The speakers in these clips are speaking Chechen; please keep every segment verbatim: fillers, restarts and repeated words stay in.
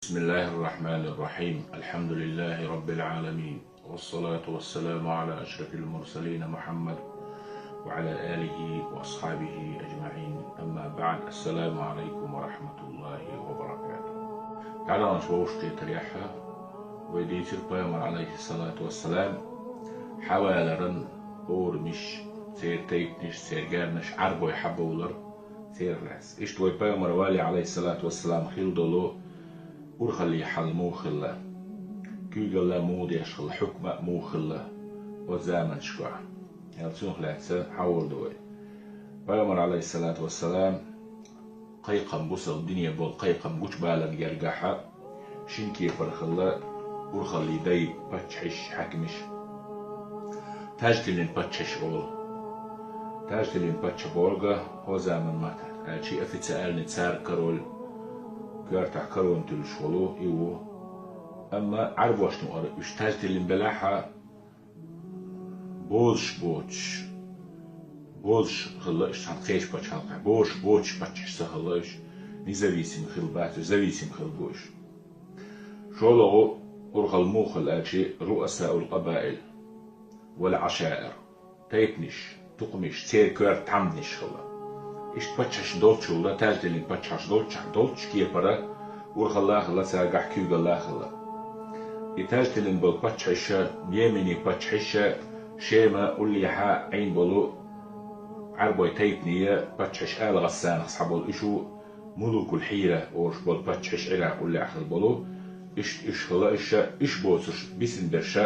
بسم الله الرحمن الرحيم. الحمد لله رب العالمين. والصلاة والسلام على أشرف المرسلين محمد وعلى آله وأصحابه أجمعين. أما بعد. السلام عليكم ورحمة الله وبركاته. Дала анш вовш кхетаряхьа, вай дийцар пайхамар, алейхиссалату вассалам, хьаваларан орамаш, церан тайпанаш, церан гаьнаш, Ӏарбой хьабовлар церан лаьцна. Иштта вай пайхамар вале, алейхиссалату вассалам, хилла долу урхаллий хьал муха хилла, куьйгалла муха деш хилла, хьукма муха хилла оцу заманашкахь, аьлла, цунах лаьцна хьахор ду вай. Пайхамар, алейхиссалату вассалам, кхайкхам, бусалба дине болу кхайкхам гучубаларна гергахьа шина кепара хилла урхаллий дай, паччахьаш, хьаькамаш. Тажтилин паччахьаш олу. Тажтилин паччахь бохург хӀо заман маттахь аьлча официальный царь, король, коьртахь корона туьллуш волу и ву. Амма Ӏарбошна юкъара уьш Тажтилин белахьа, бозуш боцуш, бозуш хилла уьш цхьана кхечу пачхьалкхехь, бозуш боцуш паччахьаш ца хилла уьш, независим хилла бац уьш, зависим хилла бу уьш. ШолгӀа урхалла муха хилла аьлча, руасаул къабаил вал Ӏашаир, тайпанаш, тукхамаш, церан коьрта тхьамданаш хилла. Иштта паччахьаш долччул, Тажтилин паччахьаш долччахь, долччу кепара урхалла а хилла, царгахь куьйгалла а хилла. И Тажтилин болу паччахьаш, Йемений паччахьаш, Шема уллехьа Ӏийна болу Ӏарбой тайпанийн паччахьаш, Ала ГӀассанах схьаболу, уьш ву Мулукул Хьийра олуш болу паччахьаш, Ӏиракъ уллехь хилла болу. Иштта уьш хилла, уьш, уьш боцурш бисина берш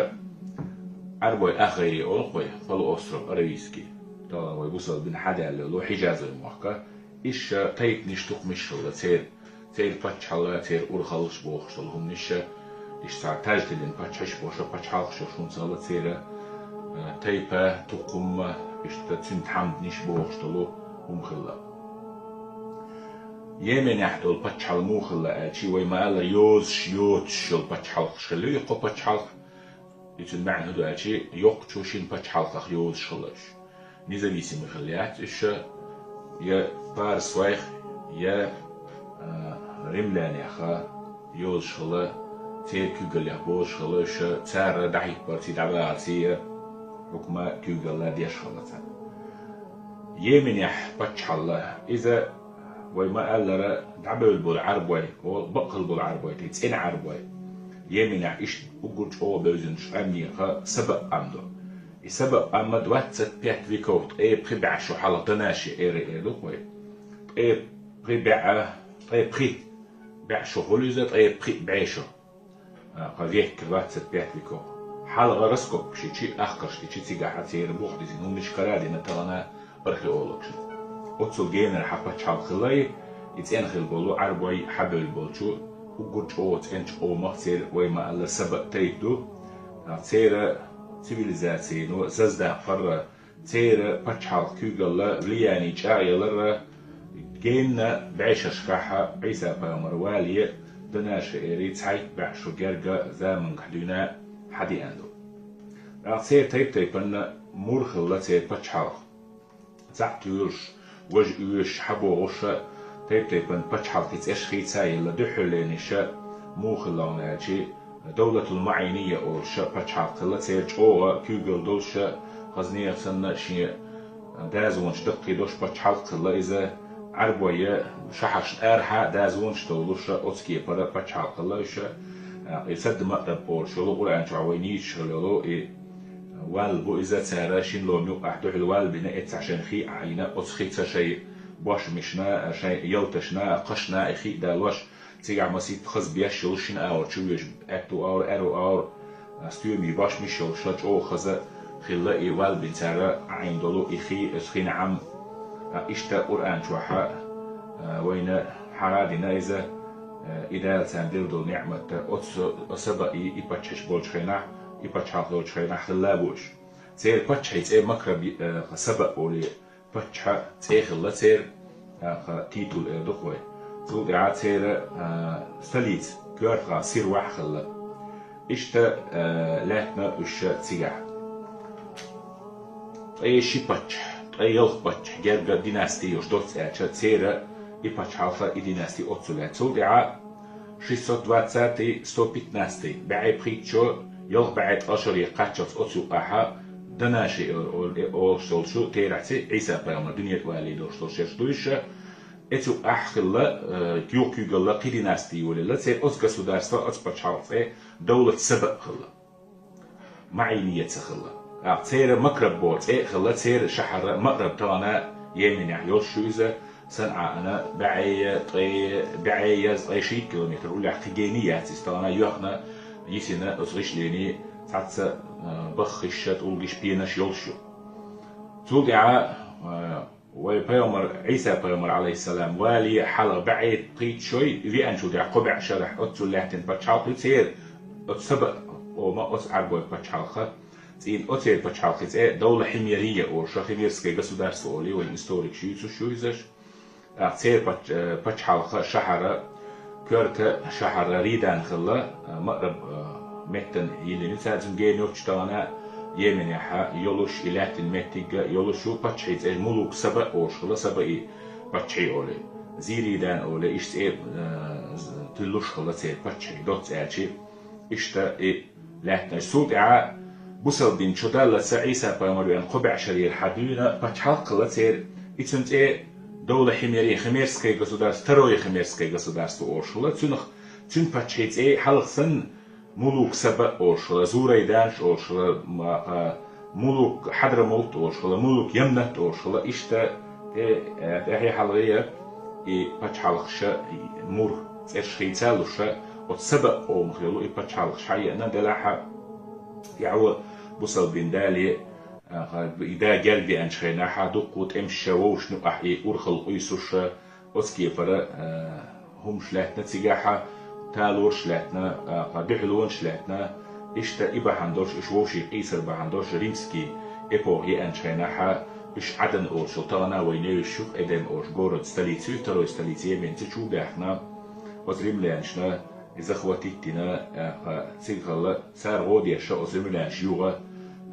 Ӏарбой ахгӀайре олу-кх вай, полуостров Аравийский, тахана вай бусалба дин хьадаьлла йолу Хьижазой мохк. Иштта тайпанаш, тукхамаш хилла церан, церан паччахьалла, церан урхаллаш бохуш долу хӀуманаш, иштта цхьа Тажтилин паччахьаш бохуш пачхьалкхаш йолуш хӀума ца хилла церан, а, тайпа, тукхам, иштта цуьнан тхьамданаш бохуш долу хӀума хилла. Йеменехь долу паччахьалла муха хилла аьлча, вай ма-аллара, йозуш, йоцуш йолу пачхьалкхаш хилла ю и кхо пачхьалкх. И цуьнан маьӀна хӀун ду аьлча, йоккхачу шина пачхьалкхах йозуш хилла уьш. Независимый хилла яц уьш, я парсойх, я, а, римлянех йозуш хилла, церан куьйгаллех бозуш хилла уьш, цара дӀахӀиттабарций, дӀабахарций хьукма, куьйгалла деш хилла царна. Йеменехь паччахьалла, иза, вай ма-аллара, дӀабевлла болу Ӏарбой, о, бакъ хилла болу Ӏарбой, тӀе цӀена Ӏарбой. Йеменехь иштта уггар чӀогӀа бевзинчу къаьмнех Саба къам ду. И Саба къам двадцать пять веков, ткъе пхи бӀе шо хьалха, до нашей эры эр ду-кх вай. Ткъе пхи бӀе, ткъе пхи бӀе шо хуьлу иза, ткъе пхи бӀе шо. А, кхо век, двадцать пять веков. Хьалха раскопкаш йича, ахкарш дича, цигахь церан бух дизина хӀуманаш кара а дина тахана археологаша. Оццул генара хьан пачхьалкх хилла и, и цӀена хилла болу Ӏарбой хьабевлла болчу, уггар чӀогӀа цӀеначу къомах церан, вай ма-аллара, Саба тайпа ду. А, церан цивилизацийно заза даккхар, церан пачхьалкх куьйгалла, влияние чӀагӀъялар генна бӀешерашкахь, Ӏийса-пайхамар вале, до нашей эры цхьайтта бӀе шо гергга заманахь дуьйна хьадеана ду. ТӀаккха церан тайп-тайпана мур хилла церан пачхьалкх. Цхьаъ туьйлуш, важа оьшуш, хьабогӀуш, тайп-тайпана пачхьалкхийн цӀераш хийца а елла, дуьххьарлерниш муха хилла хьуна аьлча, Давлатул МаӀинийя олуш пачхьалкх хилла, церан чӀогӀа куьйгалла долуш, хаза нехан санна шен дазонаш даккхий долуш пачхьалкх хилла иза. Ӏарбой шахьаршна арахьа дазонаш довлуш, оцу кепара пачхьалкх хилла уьш. И Садд Маъраб олуш йолу, Къуръан чохь вай нийсачу хилла йолу и валла бу иза, цара шина ломан юкъахь дуьхьал валла бина, эццахь шайна хи а Ӏийна, оцу хица шайн бошмашна, шайн ялташна, кхашна и хи а далош, цигахь масийтта хаза беш йолу шина агӀор чу везаш, аьтту агӀор, аьрру агӀор, а, стоьмий бошмаш йолуш, чӀогӀа хаза хилла и валла бина цара Ӏийна долу и хи, оцу хин Ӏам. А, иштта Къуръан чохь, а, вайна хьахадина иза, а, и Дала царна делла долу ниӀмат, оцу Сабаи и паччахьаш болчу хенахь, и пачхьалкх йолчу хенахь хилла а бу уьш. Церан паччахьан цӀе Макраб, а, Саба олий, паччахьан цӀе хилла церан, а, титул эр ду-кх вай. Цул тӀаьхьа церан, а, столица коьртах Сирвах хилла. Иштта, а, лаьттина уьш цигахь. Ткъе ши паччахь, ткъе ялх паччахь, герга династи йолуш доцца аьлча, церан и пачхьалкх, и династи оццул лаьтта. Цул тӀаьхьа шестьсот двадцатый, сто пятнадцатый бӀаьи пхийтта шо, ялх бӀаьи ткъа шаре кхаччалц оцу юкъахьа Данаши олуш долчу терахьцӀе Ӏийса-пайхамар дуьне тӀе валале долуш долу шераш дуйша, эцу юкъахь хилла, э, юха куьйгалла кхин династи йолийла, церан оцу государство, оцу пачхьалкх цӀе Давлат Саба хилла. МаӀиния ца хилла. ТӀаккха церан Макраб боху цӀе а хилла, церан шахьар Маъраб тахана Йеменехь йолуш ю иза, СанӀаана бӀаьи ткъе, бӀаьи язткъе шийтта километр, уллехь кхин гений яц иза тахана, йоьхна, йисина оцу гӀишлийний цхьацца, а, баххиш а, тӀулгиш, пенаш йолуш ю. Цул тӀаьхьа, а, Вай пайхамар, Ӏийса пайхамар, Ӏалайхиссалам, валале хьалха бӀаьи пхийтта шой веанчул тӀаьхьа кхо бӀе шарахь оццул лаьттина пачхьалкх ю церан, оцу Саба къоман, оцу Ӏарбойн пачхьалкхан цӀийнан, оцеран пачхьалкхан цӀе Давла Хьимерия олуш, Химерское государство олий, вайн историкаша юьйцуш ю изаш. ТӀаккха церан пач-, э, пачхьалкхан шахьар, коьрта шахьар Ридан хилла, а, Маъраб, а, меттана йиллина ю цаьрца, гена йоццуш тахана Йеменехь йолуш, и лаьттина меттиг а йолуш ю, паччахьан цӀе Мулук Саба олуш хилла, Сабаи паччахьан олий. Зиридан олий, иштта цӀе, а, з-, туьллуш хилла церан паччахьан, доцца аьлча, иштта и лаьттина. Цул тӀаьхьа бусалба дин чудаллалц Ӏийса пайхамар веана кхо бӀе шарера хьан дуьйна пачхьалкх хилла церан, и цуьнан цӀе Давла Хьимери, Химерское государство, Второе Химерское государство олуш хилла. Цуьнах, цуьнан паччахьан цӀе хьалха санна Мулук Саба олуш хилла, Зурайданаш олуш хилла, ма-, а, Мулук Хьадрамавт олуш хилла, Мулук Ямнат олуш хилла, иштта тӀе-, э, тӀаьхье хьалхе и пачхьалкхаша мур цӀераш хийцалуша, оцу Саба къомах йолу и пачхьалкхаш хьаеана, делахь а, тӀаьхьо бусалба дин дале, а, и да герга веанчу хенахь, дуккха тӀемаша вовшашна юкъахь и урхалла къуьйсуша, оцу кепара, а, хӀумаш лаьттина цигахьа, талораш лаьттина, а, дуьхьалонаш лаьттина, иштта и бахьана долуш, уьш вовшийн къийсар бахьана долуш, римский эпоха еанчу хенахьа, уьш Ӏадан олуш йолу, тахана вайна евзаш ю-кх Эдем олуш город, столица ю, второй столица Йеменца, чу баьхкина, оцу римлянашна и захватить дина, а, цига хилла, цара гӀо деш оцу римлянаш юха,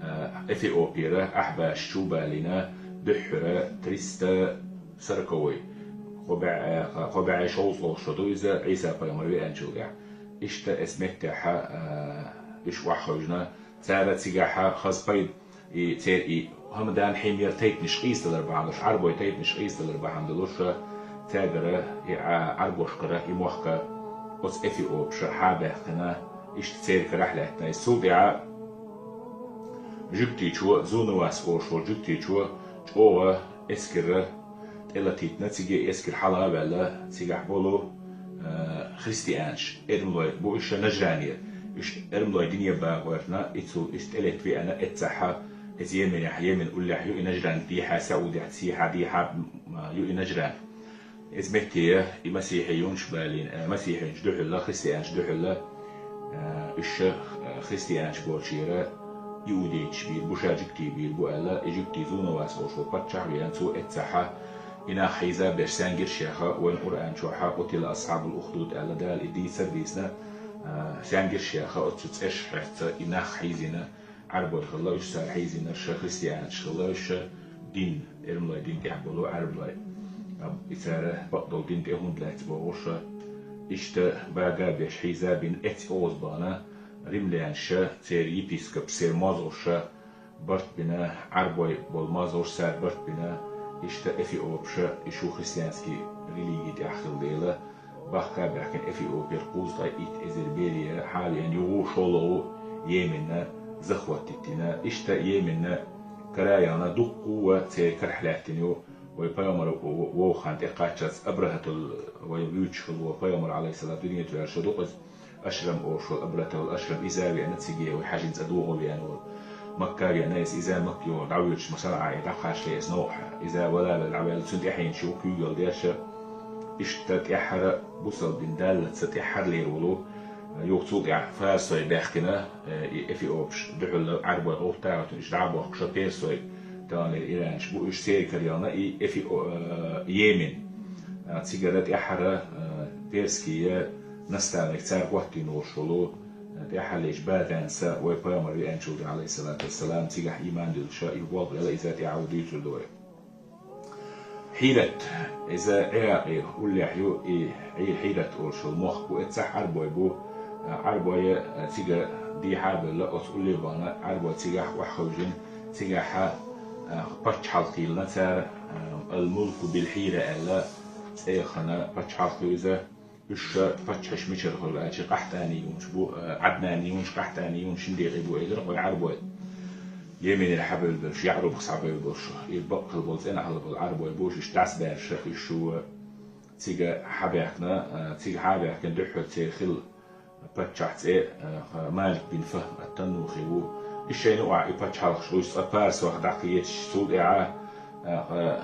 а, Эфиопера, ахьбаш чу балийна, дуьххьара триста сороковой, кхо бӀе, кхо бӀе шовзткъалгӀа шо ду иза, Ӏийса пайхамар веанчул тӀаьхьа. Иштта эс меттехьа, а, уьш охьахевшина, цара цигахьа хаза пайда, и церан и Хьамдан, Хьимер тайпанаш къийсадалар бахьана долуш, Ӏарбой тайпанаш къийсадалар бахьана долуш, цаьргара и Ӏа-, Ӏарбошкара и мохк оцу эфиопаша хьа а баьккхина, иштта церан карахь лаьттина. Иза цул тӀаьхьа жуьгтичо, Зунавас олуш волу жуьгтичо чӀогӀа эскар тӀелатийтина, цига эскар хьала а ваьлла, цигахь болу, а, христианаш, эрмалой бу уьш Нажранера. Уьш эрмалой дине багӀорна, и цул уьш тӀелетта веана, эццахьа, эца Йеменехь, Йемен уллехь ю, и Нажран дехьа, Саудехь, цехьа, дехьа, м, ю и Нажран. Иза метте и масихьиюнаш балийна, э, масихьиюнаш дуьхьалла, христианаш дуьхьалла, э, уьш, э, христианаш болчера иудейташ бийр бу, ша жуьгтий бийр бу аьлла, и жуьгтий Зунавас волуш волу паччахь веана, цо эццахьа, и нах хьийза а беш, саьнгира шеха, вайн Къуръан чохьа, «Къутила асхьабул ухдуд» аьлла, Дала и дийцар а дийцина, э, саьнгира шеха, оцу цӀераш хьаьца и нах хьийзина, Ӏарбой хилла уьш, цара хьийзинарш христианаш хилла уьш, дин, эрмалой дин тӀехь болу Ӏарбой. Амма и цара бакъдолу дин тӀе хӀунда лаьцна бохуш, иштта бага а беш, хьийза а бина, эццахь оьзда бахана, римлянаш, церан епископаш, церан мозгӀаша барт бина, Ӏарбой болу мозгӀаша цара барт бина, иштта эфиопаша, и шу христианский религия тӀехь хилла дела, бахка а баьхкина, эфиопера кхузткъе итт эзар бере хьа а веана, юха шолгӀа Йеменна захватить дина. Иштта Йеменна кара а яьлла, дуккха а церан карахь лаьттина ю. Вай пайхамар в-, в-, вовхахь тӀекхаччалц Абрахьатул, вай вуьйцуш хилла волу пайхамар, Ӏалайхиссалам, дуьне тоьллуш ду-кх иза, Ашрам олуш волу, Абрахьатул Ашрам, иза а веана цига, вай хьаьжин цӀа догӀа веана волу. Макка а веана, иза, иза Макка юкъара дӀавоьдуш, масала, Ӏа и дӀакхачале, иза новкъахь, иза вала а ваьлла, дӀаваьлла, цуьнан тӀаьхьенаш юха куьйгалла деш, иштта тӀаьххьара бусалба дин даллалц тӀаьххьарлера волу, юха цул тӀаьхьа фарсой баьхкина, э, и эфиопаш дуьхьал Ӏарбой гӀовттагӀатуьнаш дӀа а бохкуша, персой, таханлера иранаш бу, уьш церан карахь яьлла, и эфио-, э, Йемен. А, цигара тӀаьххьара, э, перские наставник цара хӀоттийна волуш волу, э, тӀаьххьарлечу Базанца вай пайхамар веанчул тӀаьхьа, Ӏалайхиссалату вассалам, цигахь иман дуьллуша, и болх бела иза тӀаьхьа ву дуьйцур ду вай. Хьират, иза Ӏиракъе уллехь ю, и Хьи-, Хьират олуш йолу мохк бу, эццахь Ӏарбой бу. Ӏарбой цига дехьа а бевлла, оцу улле а бахана, Ӏарбой цигахь охьахевшина, цигахьа, а, паччахьалкх йиллина цара, а, Ал-Мулку бил-Хьира аьлла, цӀе яхана паччахьалкх ю иза. Уьш ша паччахьаш мичара хуьлу аьлча, къахьтӀани юнуш бу, а, Ӏаднани юнуш, къахьтӀани юнуш, шин декъе бу элира кхой Ӏарбой. Йеменера хьабевлла берш, ЯӀрубах схьабевлла берш, и баккхал болу цӀена хьала болу Ӏарбой бу, уьш дӀасабаьрша, уьш шу цига хьабаьхкина, а, цига хьабаьхкина дуьххьара церан хилла паччахь цӀе, а, Малик бин Фахм ат-Таннухи ву. И шайна юкъахь и паччахьалкхаш гӀуьйсу цкъа парсех дӀакхеташ, цул тӀаьхьа, а,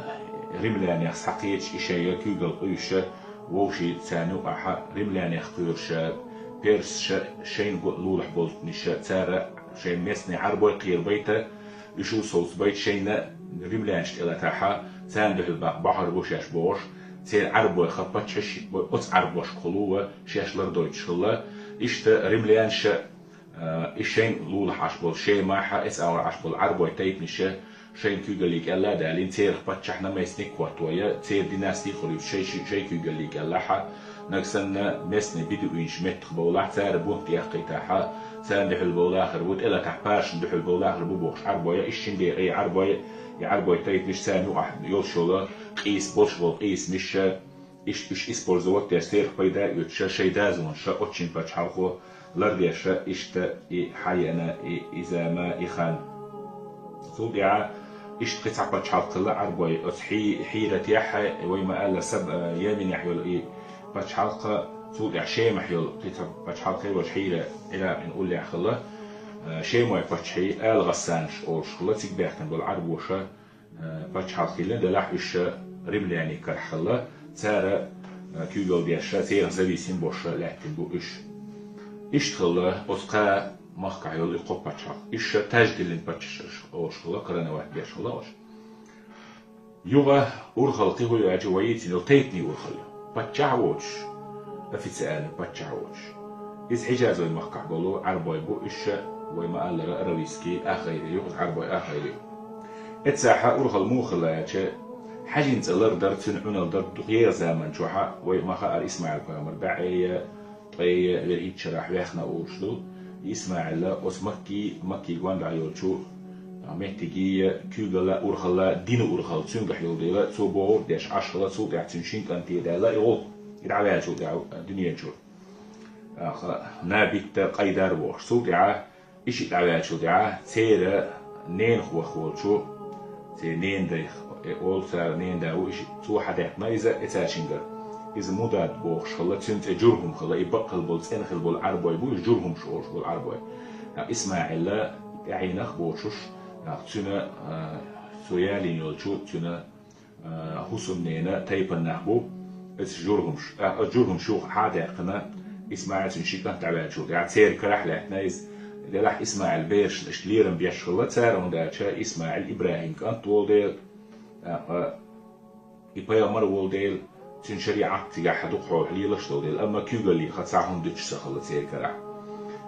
римлянех схьакхеташ, и шайга куьйгалла къуьйсуша, вовшийн царна юкъахьа римлянех кхоьруша, персаша шайна го лулахь болчуьнеша, цара шайн местный Ӏарбой кхерабайта, уьш а совцабайта шайна римлянаш тӀелатахьа, царна дуьхьал баккха бахьар бу шаьш бохуш, церан Ӏарбойха паччахьаш оцу Ӏарбошкахула шаьш лардойтуш хилла. Иштта римлянаш, а, и шайн лулахь Ӏаш болу Шемахьа, эцу агӀор Ӏаш болу Ӏарбой тайпанаш шайн куьйгаллий кӀелла а далийна, церах паччахь, наместник хӀоттавой, церан династи хуьлуьйтуш шай, шай куьйгаллий кӀеллахьа, нагахь санна местный бедуинаш меттах бовлахь, цара бунт яхкхийтахьа, царна дуьхьал бовла а хир бу, тӀелатахь парсашна дуьхьал бовла а хир бу бохуш Ӏарбой, и шин декъе Ӏарбой, и Ӏарбой тайпанаш царна юкъахь йолуш йолу къийса, болуш болу къийсамаш, иш-, уьш использовать деш, церах пайда а оьцуша, шайн дозанаш оцу шин паччахьалкхо лардеш, иштта и хьаеана и, и зама, и хан. Цул тӀаьхьа иштта кхин цхьа паччахьалкх хилла Ӏарбой, оцу Хьи-, Хьиратехь, вай ма-аллара, Саб-, а, Йеменехь йолу и паччахьалкх, цул тӀаьхьа Шемахь йолу кхин цхьа паччахьалкх хилла, Хьира, Ӏиракъина уллехь хилла, а, шемой паччахьий Ала-ГӀассанаш олуш хилла, цига баьхкина болу Ӏарбоша, а, паччахьалкх хилла, делахь уьш римлянийн карахь хилла, цара, а, куьйгалла деш, церан зависим болуш лаьттина бу уьш. Иштта хилла оцу кхаа махкахь йолу и кхо паччахьалкх. Уьш таж тиллина паччахьаш олуш хилла, короновать беш хилла уьш. Юха урхалла кхин хӀун ю аьлча, вай йийцина йолу тайпанийн урхалла ю. Паччахь а воцуш, официально паччахь а воцуш. Иза хьиджазой махкахь болу Ӏарбой бу, уьш ша, вай ма-аллара, аравийский ахайри ю, иза Ӏарбой ахайри ю. Эццахьа урхалла муха хилла аьлча, хьаьжин цӀа лардар, цуьнан Ӏуналла дар дукха еха заман чохьа, вай ма-хаъара, ИсмаӀил-пайхамар бӀе а, ткъе а вуьрхӀитта шарахь ваьхна олуш ду. ИсмаӀила оцу Макки, Макки гондӀа йолчу, а, меттиге куьйгалла, урхалла, дина урхалла цуьнгахь йолу дела, цо бохург деш Ӏаш хилла, цул тӀаьхьа цуьнан шин кӀанте даьлла и гӀуллакх, и дӀаваьллачул тӀаьхьа дуьнен чуьра. Аха, Набитта Къайдар бохуш. Цул тӀаьхьа, и шиъ дӀаваьллачул тӀаьхьа, церан ненах ваха волчу, церан ненадайх, э, олу цара, ненада ву и шиъ, цо хьадаьккхина иза эцаршингара. Иза Мудад бохуш хилла, цуьнан цӀе Журхум хилла, и баккхал болу, цӀена хилла болу Ӏарбой бу, иза Журхумш олуш болу Ӏарбой. А, ИсмаӀила тӀаьхьенах бохуш, а, цуьнан, а, цо ялийна йолчу, цуьнан, а, хӀусамненан тайпан нах бу, эцу Журхумш. А, оцу Журхумш юха хьадаьккхина, ИсмаӀил цуьнан ши кӀант дӀаваьллачул тӀаьхьа церан карахь лаьттина иза. Делахь ИсмаӀил берашна иштта лерам беш хилла цара, хӀунда аьлча ИсмаӀил ИбрахӀим кӀант волу дела, тӀаккха и пайхамар волу дела, цуьнан шариӀат цигахь дукха хьолахь лелаш долу дела, амма куьйгаллиха цхьа хӀума дуьтуш ца хилла церан карахь.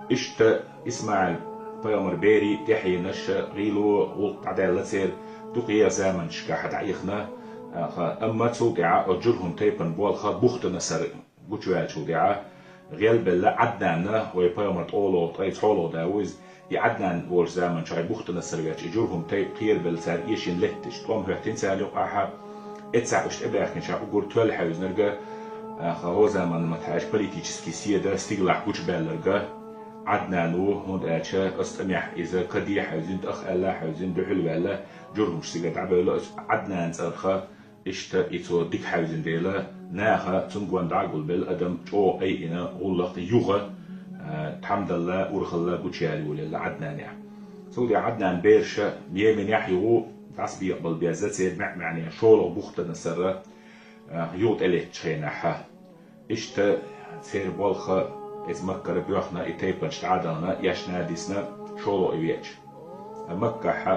Иштта ИсмаӀил пайхамар берийн тӀаьхьенаш гӀийла гӀуллакх дӀадаьлла церан, дукха еха заманчашкахь дӀаихна, аха, амма цул тӀаьхьа оцу Журхум тайпан болх Бухтанасар гучуваьллачул тӀаьхьа, гӀелбелла Ӏаднана, вай пайхамар ткъолгӀа, ткъе цхьолгӀа да ву иза, и Ӏаднан волчу заман чохь Бухтанасар ваьлча, и Журхум тайпа кхерабелла цара эшина летташ, тӀом хӀоьттина царна юкъахьа, эццахь уьш тӀебаьхкинчохь уггар тоьлла хьаьвзинарг, аха, хӀо заманна ма-тхьаьш политический седа стигалахь гучубаьлларг Ӏаднан ву, хӀунда аьлча оцу тӀамехь иза каде хьаьвзина, тӀах аьлла хьаьвзина, дуьхьал ваьлла, Журхумш стигала дӀабевлла, оцу Ӏаднан цӀарах. Иштта и цо дика хьаьвзина дела, наха цунна гондӀа а гулбелла, адам чӀогӀа айина гӀуллакх юха, а, тхьамдалла, урхалла гучуяла йолаелла Ӏаднанехь. Цул тӀаьхьа Ӏаднан бераша Йеменехь юху дӀасабекъабала беза церан маьӀ-маьӀне шолгӀа Бухтанасарра, а, юха тӀелеттачу хенахьа. Иштта церан болх иза Маккара боьхна, и тайпанаш дӀа а дахана, эшна а дисна, шолгӀа и веача. Маккахьа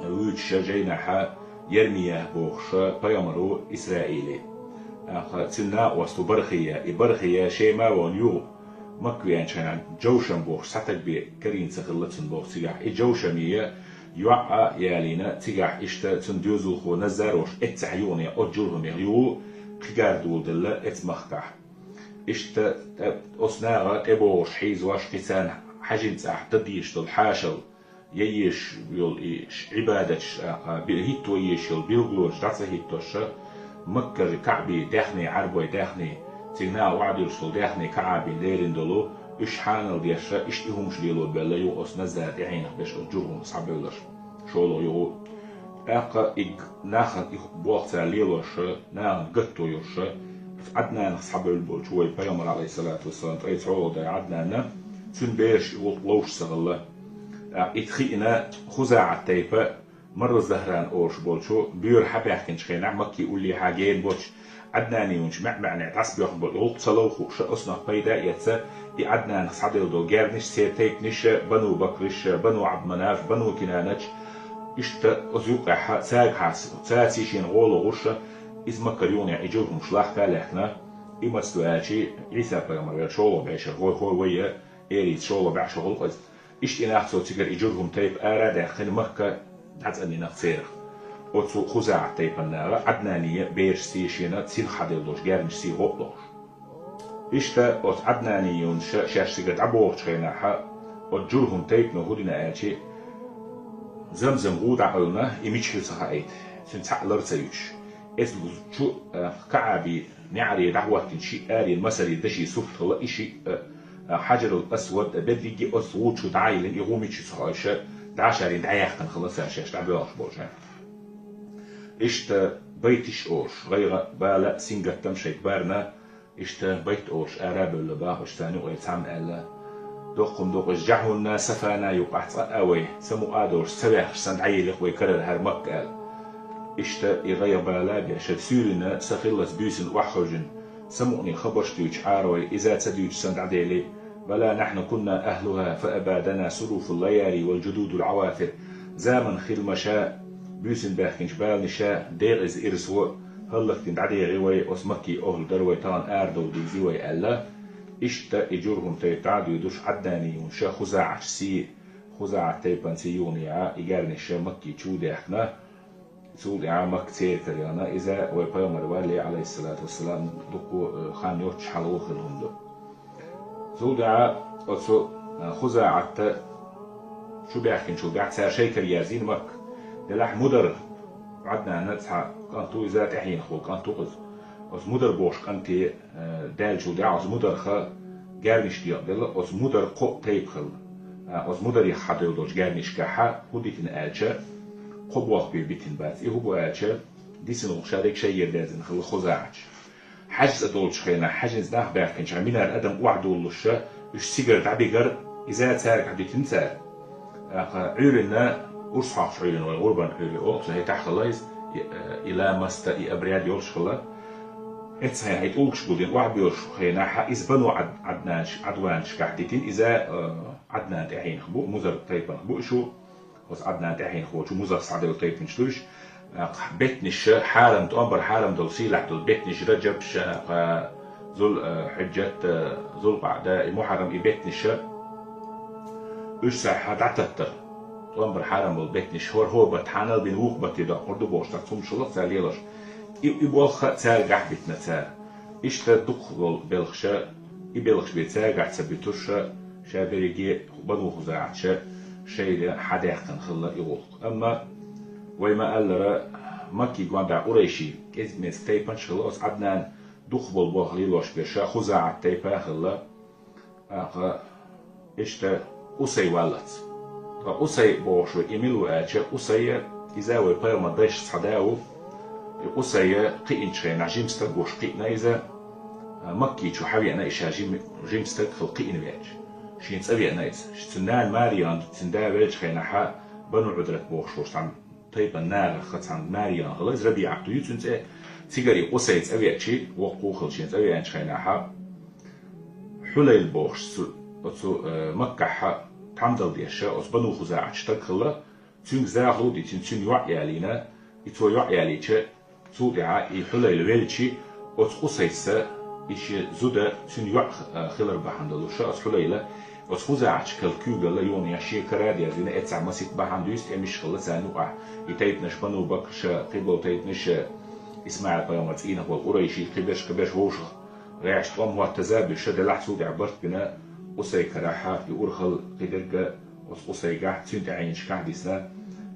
вуьйцуша жайнахьа Ермияхь бохуша пайхамар ву Исраиле. Аха, цуьнан накъост ву Бархия. И Бархия Шема а вахана юха Макка веанчу хенахь Джовшам бохуш цхьа таг бен карийна ца хилла цунна боху цигахь. И Джовшамия ЙоӀ а ялийна, цигахь иштта цуьнан доьзалхо Наззар волуш эццахь юханехь оцу Журхумех юха кхин гар доладелла эцу махкахь. Иштта, тӀе, оцу наха тӀебогӀуш хьийзош кхин царна хьаьжин цӀахь дан дезаш долу хьошалла, ян езаш йолу и ш-, Ӏибадаташ, а, а, би-, хӀитто езаш йолу билгалонаш дӀа ца хӀиттош, Маккара Каъбин даьхни, Ӏарбойн даьхни, цига наха охьадуьллуш долу даьхни Каъбин лерина долу, уьш хьанал деш, иштта и хӀумаш лело бевлла юха оцу Наззар тӀаьхьенах берш оцу Журхумах схьабевлларш, шолгӀа юха. ТӀаккха и г-, нахана и болх цара лелош, нахана гатто йолуш, Ӏаднанах схьабевлла болчу вай Пайхамар, Ӏалайхиссалату вассалам, ткъе цхьоалгӀа дай Ӏаднанна, цуьнан бераш и гӀуллакх ловш ца хилла. ТӀаккха и хиъна ХузаӀат тайпа, Марру Захран олуш болчу боьра хьабаьхкинчу хенахь Макки уллехьа гена боцуш Ӏаднанийчу маьӀ-маьӀне дӀасабоьхна болу гӀуллакх ца лов хууш, оцунах пайда а эцна, и Ӏаднанах схьаделла долу гернаш, церан тайпанаш, Бану Бакраш, Бану Ӏабдманаф, Бану Кинанач, иштта оцу юккъехь цаьргахьа, цаьрца шена гӀо лохуш, иза Маккара юханехь и Журхумаш лахка а лаьхкина, и маца ду аьлча, Ӏийса пайхамар вер шолгӀа бӀешара, хӀой, хӀой, вай, эрийца шолгӀа бӀе шо гӀуллакх иза. Иштта и нах цо цигара и Журхум тайпа ара а даьккхина, Макка дӀацӀанйинарх церах. Оцу ХузаӀат тайпана наха Ӏаднанийн бераш сий шена цигахь хьаделла долуш гернаш сий гӀо а лохуш. Иштта оцу Ӏаднанийн юьнаш шаьш цигара дӀабохучу хенахь, оцу Журхум тайпано хӀун дина аьлча, Замзам гӀу дӀакъевлина, и мичахь ю ца хаийта, цуьнан цхьаъ лар ца юьтуш. Эцу чу, а, Каъбин неӀаре дӀахӀоттийна шиъ аренан масаллин дашийн сурт хилла, и шиъ, а, а, Хьаджарул-Асвад, а, берриге а оцу гӀу чу дӀа а йиллина, и гӀу мича ю ца хоуьйтуш, дӀа а шарйина дӀаяьккхина хилла цара шаьш дӀабоьлхуш болчу хенахь. Иштта байтиш а олуш, гӀайгӀа, бала а, сингаттам а шайга барна, иштта байт олуш ара а бевлла бохуш царна юкъе цхьамма аьлла: «Доккха-м ду-кх иза Жахьунна, Сафана юкъахь цкъа а вай, самукъа а долуш, ца ваьхча санна дӀаелира-кх вай карара хӀара Макка», — аьлла. Иштта и гӀайгӀа, бала а беш, суьйранна, са хиллалц буьйсанна охьахевшина, самукъане хабарш дуьйцуш Ӏарой, иза ца дуьйцуш санна дӀадели: «Бала нахьну кунна ахьлуха, фа абадана суруфул лаяли вал жудудул Ӏаватир». Заманан хиламаша, буьйсанна баьхкинчу баланаша, декъаза ирсо, хӀаллакдина дӀадегӀи вай, оцу Маккин охӀла дара вай, тахана арадовла дийзи вай, аьлла. Иштта и Журхум тайпа дӀа а дуьйцуш, Ӏаднанийн юьнаш ХузаӀаташ сий, ХузаӀат тайпанца юханехьа и гернаш Макки чу даьхкина, цул тӀаьхьа Макка церан кара яхна, иза вай пайхамар валале, Ӏалайхиссалату вассалам, дуккха, э, хан йоццуш хьалха хилла хӀума ду. Цул тӀаьхьа оцу, а, ХузаӀатта чу баьхкинчул тӀаьхьа цара шайн кара яздина Макка. Делахь Мудар, Ӏаднанан цхьа кӀант ву иза, тӀаьхьенах волу кӀант ву-кх иза. Оцу Мудар бохучу кӀанте, а, даьллачул тӀаьхьа оцу Мударха гернаш декъаделла, оцу Мудар кхо а тайпа хилла. А, оцу Мударех хьадевлла долчу гернашкахьа хӀун дитина аьлча, кхо болх бен битина бац. И хӀун бу аьлча, дисина гӀуллакх шадерг шайгара даьзна хилла ХузаӀаташ. Хьаьж цӀа долчу хенахь, хьаьжинца нах баьхкинчохь, Минара адам охьадуллуш, уьш цигара дӀабигар, иза цаьргахь дитина цара. ТӀаккха Ӏуьйранна, урс хьокхучу Ӏуьйранна, вай гӀурбан Ӏуьйре олу, цу хӀетахь хилла иза, и, э, и ламаста, и обряд йолуш хилла. Эццахь и тӀулгаш гулдина охьабоьлхучу хенахь, иза Бану Ӏад-, Ӏаднанаш-, Ӏадванашкахь дитина, иза, э, Ӏаднан тӀаьхьенах бу, Музар тайпанах бу уьш. Оцу Ӏаднан тӀаьхьенах волчу Музарх схьадевлла тайпанаш ду уьш. Беттанаш, хьарам, тӀом бар хьарам долу сийлахь долу беттанаш, Раджаб, ша, кха, Зул, э, Хьуьджат, э, Зулкъаъда, и Мухьаррам, и беттанаш, уьш сахьа дӀататтар. ТӀом бар хьарам болу беттанаш, хӀора хӀора бат хьанал бина вукху батте доккхур ду бохуш, цхьа цхьа хӀумаш хилла цара лелош. И, и болх цаьргахь битина цара. Иштта дукхах долу белхаша, и белхаш бен цаьргахь ца буьтуш, ша берриге Бану ХузаӀаташа шайна хьадаьккхина хилла и гӀуллакх. Амма вай ма-аллара, Макки гондӀа къурайши, кӀезиг-мезиг тайпанаш а хилла, оцу Ӏаднан дукхах болу болх лелош берш ХузаӀат тайпа а хилла. ТӀаккха иштта Къусай валлалц. Ткъа Къусай бохуш верг и мила ву аьлча, Къусай, иза вай пайхамар дайшца цхьа да ву. И Къусай кхиъначу хенахь жима стаг волуш кхиъна иза, Макки чу хьавеана и ша жим-, жима стаг хилла кхиъна веача. Шен цӀа веана иза. Цуьнан нана маре яхана, цуьнан да веллачу хенахьа Бану Ӏудрат бохуш волуш цхьана тайпан нахах цхьана маре яхана хилла иза, РабиӀат ю цуьнан цӀе. Цигара и Къусай цӀа веачи, воккха ву хилла шен цӀа веанчу хенахьа, Хьулайл бохуш цу, оцу, э, Маккахьа тхьамдал деш, оцу Бану ХузаӀат стаг хилла, цуьнга захало а дитина, цуьнан йоӀ ялийна, и цо йоӀ ялийча, цул тӀаьхьа и Хьулайл веллачи, оцу Къусайца И ши зуда цуьнан йоӀ, а, хилар бахьана долуш, оцу Хьулайла, оцу ХузаӀачкал куьйгалла юханехьа шен кара а дерзийна, эццахь масийтта бахьана дуьйцу тӀемаш хилла царна юкъахь. И тайпанаш Бану Бакр ша, кхиболу тайпанаш ша, ИсмаӀил-пайхамар цӀийнах болу къурайший, кхиберш, кхиберш вовшах гӀерташ тӀом хӀоттаза а буьйша, делахь цул тӀаьхьа барт бина Къусай карахь, и урхалла кхидерг а оцу Къусайгахь, цуьнан тӀаьхьенашкахь дисна.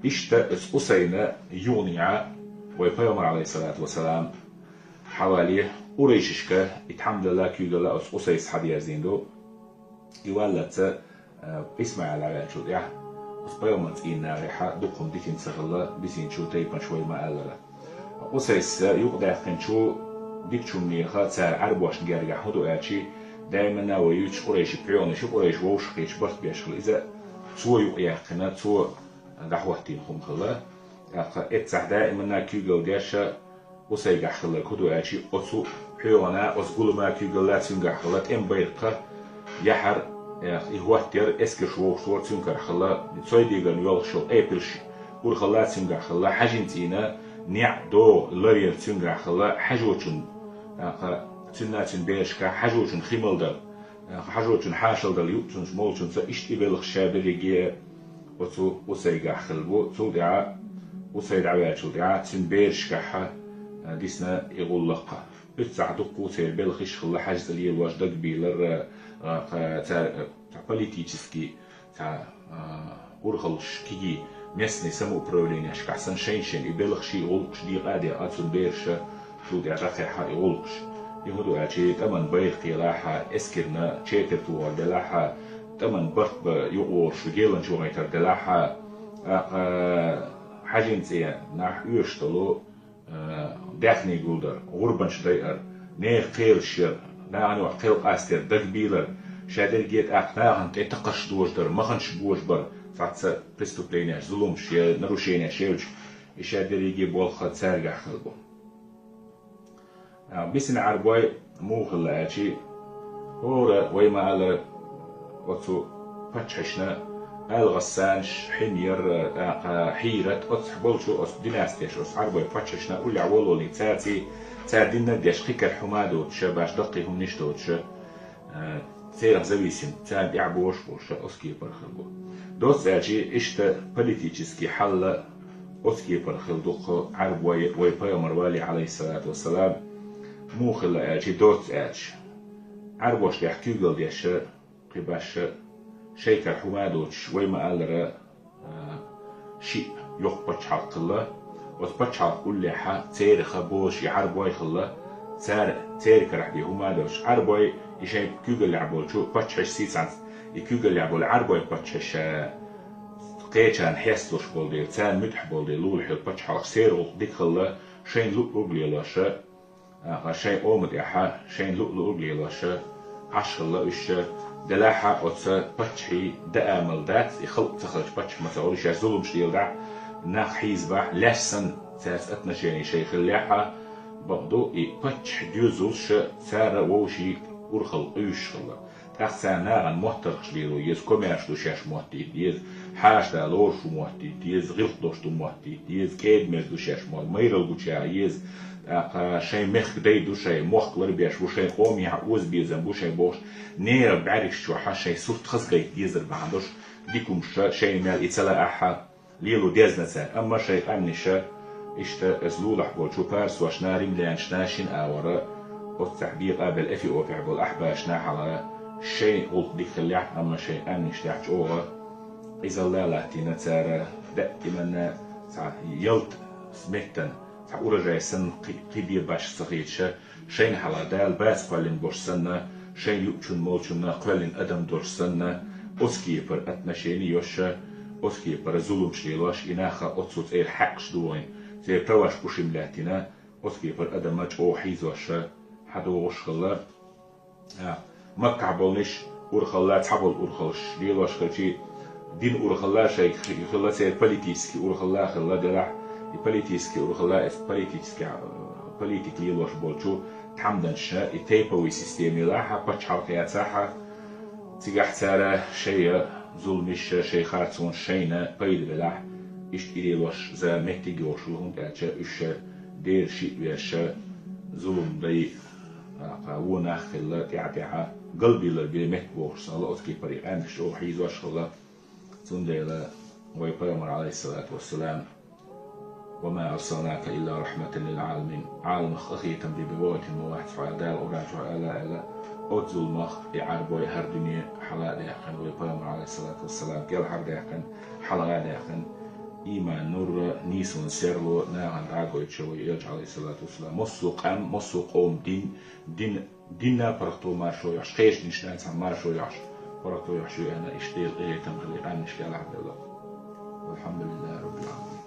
Иштта оцу Къусайна юханехьа вай пайхамар, Ӏалайхиссалату вассалам, хьавале, къурайшашка и тхьамдалла куьйгалла оцу Къусайс хьадерзийна ду. И валлалц, а, ИсмаӀил дӀаваьллачул тӀаьхьа, оцу пайхамар цӀийнан нахехьа дукха хӀума дитина ца хилла, бисинчу тайпанаш вай ма-аллара. Къусайс юкъадаьккхинчу дикачу хӀуманеха цара Ӏаьрбошна гергахь хӀун ду аьлчи, даиманна вай юьйцуш къурайши пхьоьгӀанаш ю, къурайш вовшахкхеташ барт беш хилла. Иза цо юкъаяьккхина, цо дӀахӀоттийна хӀума хилла. ТӀаккха эццахь даиманна куьйгалла деш, Къусайгахь хилларг хӀун ду аьлчи, оцу пхьоьгӀана, оцу гулама куьйгалла цуьнгахь хилла, тӀеман байракх яхьар, и хӀоттаяр, эскарш вовшахтор цуьнкарахь хилла, цойдегарна йоьлхуш йолу эпилш урхалла цуьнгахь хилла, хьаьжин цӀийнан неӀ, догӀа ларъяр цуьнгахь хилла, хьаьжочун, тӀаккха цуьнан а, цуьнан берашка хьаьжочун хи малдар, хьаьжочун хьашалдала юучунца, молучунца иштта и белхаш ша берриге оцу Къусайгахь хилла бу. Цул тӀаьхьа Къусай дӀаваьллачул тӀаьхьа цуьнан берашкахь, а, дисна и гӀуллакх. Уьш цхьа дуккха а церан белхаш хилла, хьаьжцӀа лелош, дагабийлар, а, кха-, цара, а, цхьа политический, цхьа, а, урхаллаш кегий местный самоуправленешкахь санна шайн-шайн и белхаш, и гӀуллакхаш декъа а декъна, цуьнан бераша цул тӀаьхьа дӀакхехьа и гӀуллакхаш. И хӀун ду аьлчи, тӀаман байракх елахь а, эскарна четарт вогӀур делахь а, тӀаман барт бан юкъавогӀуш геланча вахийтар делахь а, тӀаккха хьаьжин цӀийнан нах оьшуш долу, а, даьхни гулдар, гӀурбанаш дайар, нехан кхелаш яр, нахана юкъахь кхел къастаяр, дагабийлар, ша дерриге а тӀаккха нахана тӀе такхарш дожадар, маханаш божабар, цхьацца преступленеш, зуламаш я нарушенеш яьлча, и ша дерриге а болх цаьргахь хилла бу. А, бисина Ӏаьрбой муха хилла аьлчи, хӀора вай ма-аллара оцу паччахьашна, АлгӀассанаш, Хьимьяр, тӀаккха Хьийрат, оццахь болчу оцу династеш, оцу Ӏаьрбой паччахьашна уллехь волале цаьрций, цара диннарг деш кхин кара хӀума а доцуш, баш даккхий хӀуманаш а доцуш, а, церан зависим, царна тӀаьхьа божуш болуш оцу кепара хилла бу. Доцца аьлчи, иштта политический хьал оцу кепара хилла ду-кх Ӏаьрбой вай пайхамар вале, Ӏалайхиссалату вассалам, муха хилла аьлчи, доцца аьлча, Ӏаьрбошна тӀехь куьйгалла деш, кхин башха, шайн кара хӀума а доцуш, вай ма-аллара, а, шиъ йоккха пачхьалкх хилла. Оцу пачхьалкхан уллехь церах бозуш и Ӏаьрбой хилла, цара церан карахь бен хӀума а доцуш, Ӏаьрбой и шайн куьйгаллехь болчу паччахьашций цхьаьнца, и куьйгаллехь болу Ӏаьрбой паччахьаш, а, кхечарна хьесталуш болу дела, царна муьтӀахь болу дела, лулахь йолу пачхьалкхаш церан гӀуллакх дика хилла, шайна луъург лелош, а, шайн къоман тӀехь шайна луъ-луъург лелош Ӏаш хилла уьш. Делахь а оцу паччахьийн даа мел дац, и халкъ ца хилча, паччахь ма ца хуьлу, шаьш зуламаш леладахь, нах хьийзабахь, лаьш санна, цаьрца отношени шайн хиллехь а, бакъду, и паччахьан доьзалш цара вовшийн урхалла къуьйсуш хилла. ТӀаккха царна нахана моттаргӀанаш лело еза, комаьрша ду шаьш моттийта деза, хьаша-да лоруш ву моттийта деза, гӀиллакх долуш ду моттийта деза, кӀеда-мерза ду шаьш мо-, майралла гучуяха еза, тӀаккха шайн мехкан дай ду шайн, мохк ларбеш ву шайн, къомехь озабезам бу шайн бохуш, нехан бӀаьргаш чохь шайн сурт хаза гайта дезар бахьана долуш, дика хӀумаш шайна мел и ца лаахь а, лело дезна цара, амма шайн къаьмнаш, иштта оцу лулахь болчу парсошна, римлянашна шина агӀор, оццахь бекъабелла Эфиопехь болу ахьбашна хьалха, шайн гӀуллакх дика хиллехь а, амма шайн къаьмнаш тӀехь чӀогӀа къизалла латтийна цара, даиманна цхьа ялта меттана, цхьа урожай санна кхи-, кхин бен башха ца хеташ, шайна хьалха Дала баца кхоьллина болуш санна, шайн юучунна-молчунна кхоьллина адам долуш санна, оцу кепара отношени йош, оцу кепара зуламаш лелош, и нах оццул церан хьаькъаш дохийна, церан праваш пушим лаьттина, оцу кепара адам чӀогӀа хьийзош, хьадогӀуш хилла. А, Маккахь болниш урхалла, цхьаболу урхаллаш лелош хилчи, дин урхалла шайга хи-, хилла, церан политический урхалла хилла делахь, и политический урхалла, эс политический, а, политика лелош болчу тхьамданаш и тайповый система елахь а, пачхьалкх яцахь а, цигахь цара шайн зуламаш, шайн харцонаш шайна пайда белахь, иштта и лелош за меттиг йолуш ву, хӀунда аьлча уьш дера шиъ веш зулам дай Кхы вон нах хилла тӀаьхьа-тӀаьхьа галбийлар бе меттабохуш санна, оцу кепара и къаьмнаш чӀогӀа хьийзош хилла. Цундела вай Пайхамар, Ӏалайхиссалату вассалам, «وما أرسلناك إلا رحمة للعالمين». Ӏаламах къахетам бе бен вахийтина ма вац хьо, Дала Къуръан чохь аьлла, аьлла, оцу зуламах и Ӏарбой хӀара дуьне хьала а даьккхина, вай Пайхамар, Ӏалайхиссалату вассалам, кӀелхьардаьккхина, хьалха а даьккхина, ийман нур а, нийсонан серло а нахана дӀагойтуш вай Элча, Ӏалайхиссалату вассалам. Массо а къам, массо а къоман дин, дин, динна паргӀато маршо йохьуш, кхечу динашна цхьаьна маршо йохьуш, паргӀато йохьуш ю аьлла, иштта Делан къинхетам хилла и къаьмнаш кӀелхьарделла. Валхьамдулиллахи Раббил Ӏаламин.